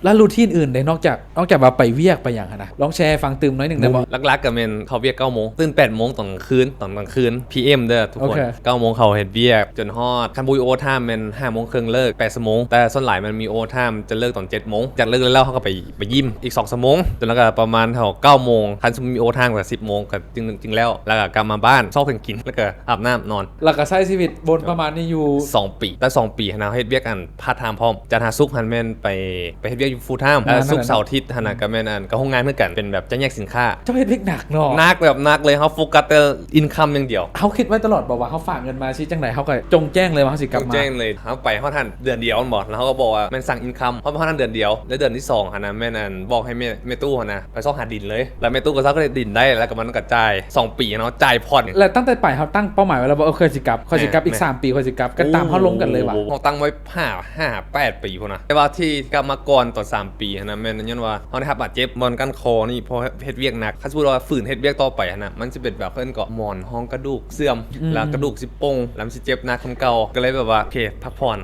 ແລ້ວ routine ອື່ນເດ້ ນອກຈາກ ນອກຈາກວ່າໄປວຽກໄປຫຍັງຫັ້ນນະ ລອງແຊໃຫ້ຟັງຕື່ມໜ້ອຍໜຶ່ງໄດ້ບໍ່? ຫຼັກໆກໍແມ່ນເຂົ້າວຽກເກົ້າໂມງ ຕື່ນແປດໂມງຕອນກາງຄືນ ຕອນກາງຄືນ ພີເອັມເດີທຸກຄົນ ເກົ້າໂມງເຂົ້າເຮັດວຽກຈົນຮອດ ຄັນບໍ່ມີໂອເວີທາມແມ່ນຫ້າໂມງເຄິ່ງເລີກ ແປດຊົ່ວໂມງ ແຕ່ສ່ວນຫຼາຍມັນມີໂອເວີທາມຈະເລີກຕອນເຈັດໂມງ ຈາກເລີກແລ້ວເຮົາກໍໄປ ໄປຢິມອີກສອງຊົ່ວໂມງ ແລ້ວກໍປະມານເທົ່າເກົ້າໂມງ ຄັນສົມມຸດມີໂອເວີທາມກໍສິບໂມງກໍຈຶ່ງ ຈຶ່ງແລ້ວ ແລ້ວກໍກັບມາບ້ານຊອກຫຍັງກິນ ແລ້ວກໍອາບນ້ຳນອນ ແລ້ວກໍໃຊ້ຊີວິດວົນປະມານນີ້ຢູ່ສອງປີ ແຕ່ສອງປີຫັ້ນນະ ເຮັດວຽກອັນ part time ພ້ອມ ຈັນຫາສຸກຫັ້ນແມ່ນໄປ ໄປເຮັດວຽກຢູ່ full time ແລ້ວສຸກເສົາອາທິດຫັ້ນນະ ກໍແມ່ນອັນ ກໍໂຮງງານຄືກັນ ເປັນແບບຈັດແຍກສິນຄ້າ ເຈົ້າເຮັດວຽກໜັກເນາະ ໜັກແບບໜັກເລີຍ ເຮົາໂຟກັສແຕ່ income ຢ່າງດຽວ ເຮົາຄິດໄວ້ຕະຫຼອດບໍ່ວ່າເຮົາຝາກເງິນມາຊິຈັ່ງໃດ ເຮົາກໍຈົ່ງແຈ້ງເລີຍວ່າເຮົາຊິກັບມາ ຈົ່ງແຈ້ງເລີຍ ເຮົາໄປຮອດຫັ້ນເດືອນດຽວແມ່ນບໍ່ ແລ້ວເຮົາກໍບອກວ່າແມ່ນສັ່ງ income ເຮົາໄປຮອດຫັ້ນເດືອນດຽວ ແລ້ວເດືອນທີສອງຫັ້ນນະ ແມ່ນອັນ ບອກໃຫ້ແມ່ ແມ່ຕູ້ຫັ້ນນະ ໄປຊອກຫາດິນເລີຍ ແລ້ວແມ່ຕູ້ກໍຊອກໄດ້ດິນໄດ້ ແລ້ວກໍມັນກໍຈ່າຍສອງປີເນາະ ຈ່າຍຜ່ອນ ແລ້ວຕັ້ງແຕ່ໄປເຮົາຕັ້ງເປົ້າໝາຍໄວ້ແລ້ວບໍ່ ເອີ ຂ້ອຍຊິກັບ ຂ້ອຍຊິກັບອີກສາມປີ ຂ້ອຍຊິກັບ ກໍຕາມເຮົາລົມກັນເລີຍຫວາ? ເຮົາຕັ້ງໄວ້ຫ້າ ຫ້າ ແປດປີພຸ້ນນະ ແຕ່ວ່າທີ່ກັບມາກ່ອນຕອນສາມປີຫັ້ນນະ ແມ່ນຍ້ອນວ່າເຮົາໄດ້ຮັບບາດເຈັບບ່ອນກ້ານຄໍນີ້ ເພາະເຮັດວຽກໜັກ ຄັນສົມມຸດວ່າຝືນເຮັດວຽກຕໍ່ໄປຫັ້ນນະ ມັນຊິເປັນແບບ ເຂົາເອີ້ນເກາະໝອນຮອງກະດູກເສື່ອມ ແລ້ວກະດູກຊິໂປ່ງ ແລ້ວມັນຊິເຈັບໜັກກວ່າເກົ່າ ກໍເລີຍແບບວ່າ ໂອເຄ ພັກຜ່ອນ